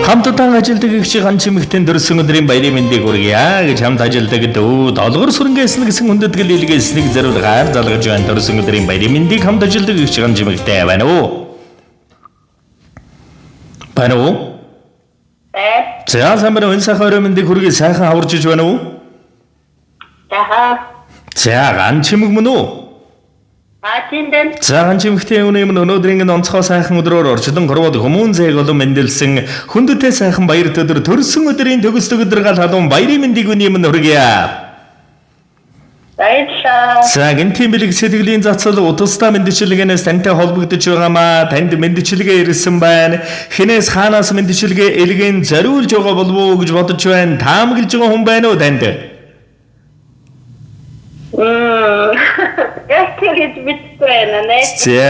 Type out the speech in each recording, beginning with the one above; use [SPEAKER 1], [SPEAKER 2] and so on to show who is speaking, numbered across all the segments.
[SPEAKER 1] Хамтдан ажилдаг их чи ган чимэгтэн төрсөн өдрийн баярын мэндийг хүргье гэж хамт ажилдаг дүү долгор сүрэнгээсэн гэсэн хүндэтгэл илгээснийг зориулгаар залгаж байна. Төрсөн өдрийн баярын мэндийг хамт ажилдаг их чи ган чимэгтэй байна уу? Байна уу?
[SPEAKER 2] Байна.
[SPEAKER 1] За сайн байна уу? Энэ сайхан оройн мэндийг хүргэе. Сайхан хаварж иж байна уу?
[SPEAKER 2] Сайхан.
[SPEAKER 1] За ган чимэг мөн үү?
[SPEAKER 2] А тийм дээ.
[SPEAKER 1] За ган чимэгтэй өнөө юм өнөөдрийн энэ онцгой сайхан өдрөөр орчлон хорвоод хүмүүн зээг олон мэндэлсэн хүндтэй сайхан баяр өдөр төрсөн өдрийн төгсдөг өдөр гал халуун баярын мэндийг үний өмнө хүргье.
[SPEAKER 2] Баярлалаа.
[SPEAKER 1] За гэнтийн бэлэг сэтгэлийн цацал утастай мэндчилгээнээс тантай холбогдож байгаамаа танд мэндчилгээ ирсэн байна. Хинээс хаанаас мэндчилгээ элгэн зориулж байгаа болов уу гэж бодож байна. Таамаглаж байгаа хүн байна уу танд?
[SPEAKER 2] Яг тэгэж мэдгүй байна нэ.
[SPEAKER 1] За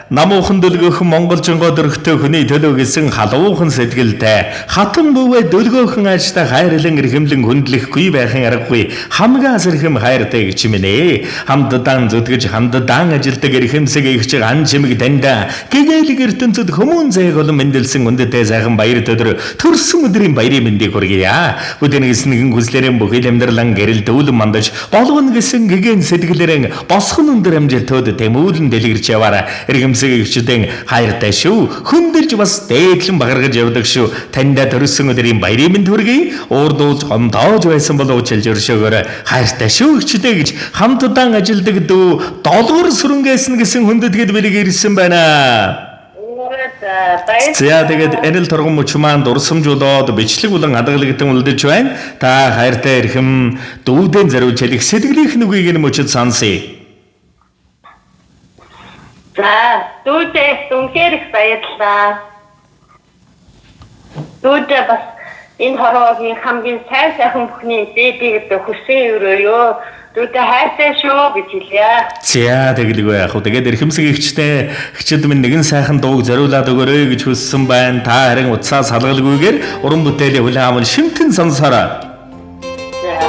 [SPEAKER 1] намуухан дөлгөөхөн Монгол жингоо дөрөгтэй хүний төлөө гэсэн халуухан сэтгэлтэй хатан бөвөө дөлгөөхөн аажтай хайрлан эрхэмлэн хүндлэхгүй байхын аргагүй хамгаас эрхэм хайртай гэж минь ээ. Хамтдан зүтгэж хамтдан ажилдаг эрхэмсэг их чиг ан чимэг дандаа гэгээлэг ертөнцид хүмүүн зээг олон мэндэлсэн үндэтэй сайхан баяр өдөр төрсөн өдрийн баярын мэндийг хүргье. Бүдэн гэсэн нэгэн хүслээрэн бүхэл амьдралан гэрэл дүүлэн мандаж болгоно гэсэн гэгэн сэтгэлээрэн босхон өндөр амжилтууд тэмүүлэн дэлгэрч яваарай. Эргэмсэг эгчдэн хайртай шүү. Хөндөж бас дээдлэн багаргаж явдаг шүү. Таньда төрсөн өдрийн баярын мэнд хүргэе. Уурдуулж гомдоож байсан бол уучлж өршөөгөөрэй. Хайртай шүү эгчдээ гэж хамтдан ажилдаг дүү долгор сүрэнгээсэн гэсэн хүндэтгэл бэлэг ирсэн байна.
[SPEAKER 2] За баярлалаа.
[SPEAKER 1] За тэгээд энэл торгон мөч маань дурсамжуулаад бичлэг болон хадгалагдсан үлдэж байна. Та хайртай эрхэм дүүдэн зориулж хэлэх сэтгэлийнх нүгийг энэ мөчөд сонсъё.
[SPEAKER 2] За дүүдээ үнэхээр их баярлалаа. Дүүдээ бас энэ хорвоогийн хамгийн сайн сайхан бүхний дээдээ гэдэг хүссэн өрөөё. Дүүдээ хайртай шүү гэж хэлье.
[SPEAKER 1] За тэгэлгүй яах вэ? Тэгээд эрхэмсэг эгчтэй хчид минь нэгэн сайхан дууг зориулаад өгөөрэй гэж хүссэн байна. Та харин утсаа салгалгүйгээр уран бүтээлийн хүлээн аван шимтэн сонсоорой.
[SPEAKER 2] За.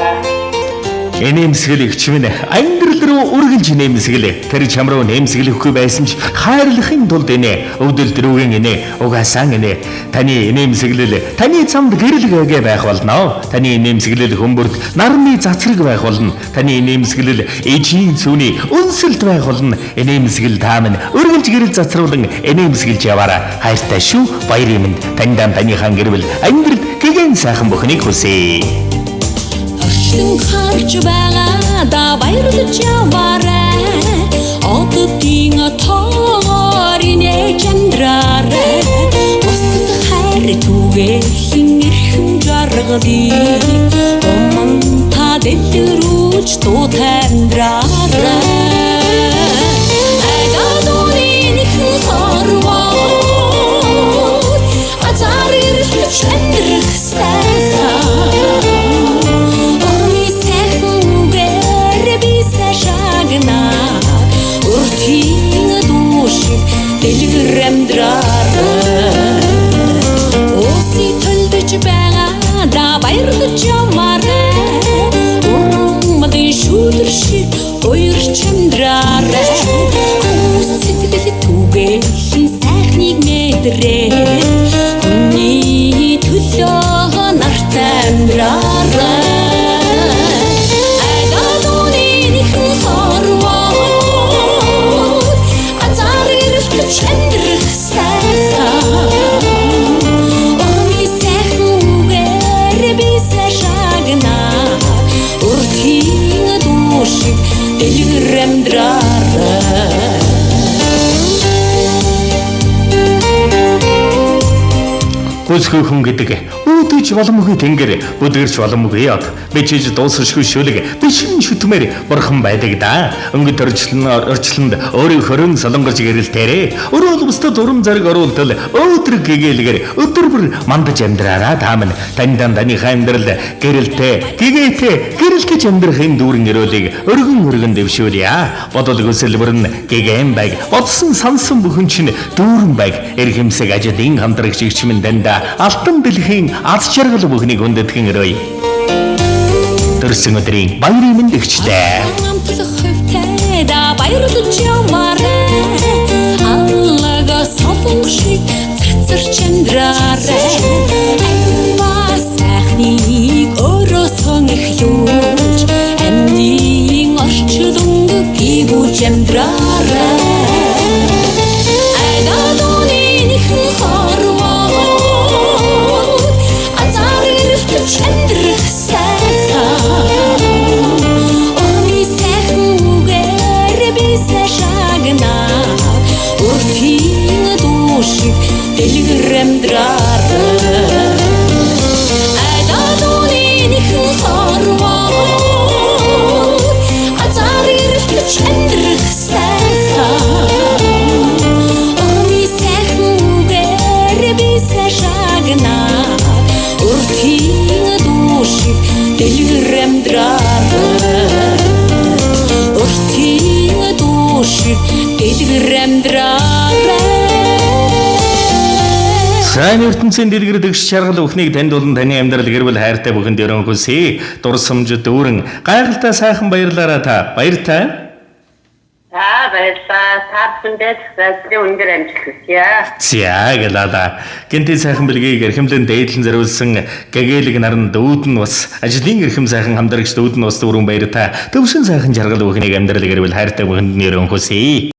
[SPEAKER 1] Инээмсэглэл эгч минь амьдрал руу үргэлж инээмсэглээ. Тэр чам руу нэмсэглэхгүй байсан ч хайрлахын тулд инээ, өвдөл дөрөвгийн инээ, угаасаа инээ. Таны инээмсэглэл таны замд гэрэл гээгээ байх болно. Таны инээмсэглэл хүмүүрт нарны цацраг байх болно. Таны инээмсэглэл ээжийн цүүний үнсэлт байх болно. Инээмсэглэл та минь үргэлж гэрэл цацруулан инээмсэглэж яваарай. Хайртай шүү. Баярын минь таньдаа таныхаа гэр бүл амьдрал гэгэн сайхан бүхнийг хүсье.
[SPEAKER 3] Орчлон харж байгаа да баярлаж яваарай. Оддын тоогоор инээж амьдраарай. Бусдад хайр түгээхин эрхэм жаргалыг Уман та дэлгэрүүлж дуутай амьдраарай. Айдадууны нэгэн хорвоод газар эрэлтэж амьдрах сайхан. Урмын сайхан үгээр би шагнаа. Уртын дүү шиг дэлгэр амьдраарай. Уусыг төлдөж байгаа да баярлаж ямаарай. Урмын шүдэр шиг уярч амьдраарай. Хүмүүс сэтгэл түгээхин сайхныг мэдрээ. Хүний төлөө нартай амьдраарай. Айдадууны нэгэн хорвоод газар эрэлтэж амьдрах сайхан. Урмын сайхан үгээр би шагнаа. Уртын дүү шиг дэлгэр амьдраарай.
[SPEAKER 1] Гүсгүйхэн гэдэг үүдэж боломгүй тэнгэр бүдгэрч боломгүй од бичиж дуусшгүй шүлэг бишин шүтмээр бурхан байдаг да. Өнгөт орчлонд өөрийн хөрөн солонгорч гэрэлтээрээ өөрөө бол бусдад урам зориг оруултал өөдрөг гэгээлгээр өдөр бүр мандаж амьдраараа та минь таньдан таныхаа амьдрал гэрэлтэй гэгээтэй гэрэлтэж амьдрахын дүүрэн өрөөлийг өргөн өргөн дэвшүүлье. Бодол хүсэл бүрэн гэгээн байг бодсон сансан бүхэн чинь дүүрэн байг эрхэмсэг ажлын хамтрагч игч минь дандаа алтан дэлхийн аз жаргал бүхнийг хүндэтгэн өрөөе. Төрсөн өдрийн баярын мэнд эгчтэй.
[SPEAKER 3] Амтлах хувьтай да баярлаж ямаарай. Аллага солон шиг цацарч амьдраарай. дэлгэр амьдраарай. Айдаа түүний нэгэн хорвоо азаар гэрэлтэж амьдрах сайхан. Урмын сайхан үгээр би сайшаагнаа. Уртын дүү шиг дэлгэр амьдраарай. Уртын дүү шиг дэлгэр амьдраарай.
[SPEAKER 1] Сайн ертөнцийн дэлгэр дэгш чаргал бүхнийг танд болон таны амьдрал гэр бүл хайртай бүхэнд өрөөн хүсье. Дурсамж дүүрэн гайхалтай сайхан баярлаараа та баяртай.
[SPEAKER 2] За, баярлалаа. Та бүхэндээ ажлын өндөр амжилт хүсье.
[SPEAKER 1] За гэлала. Гэнтийн сайхан бэлгийг эрхэмлэн дээдлэн зориулсан гэгээлэг наран дүүд нь бас ажлын эрхэм сайхан хамдрагч дүүд нь бас дүүрэн баяртай. Төвшин сайхан жаргал бүхнийг амьдрал гэр бүл хайртай бүхэнд нэрэн хүсье.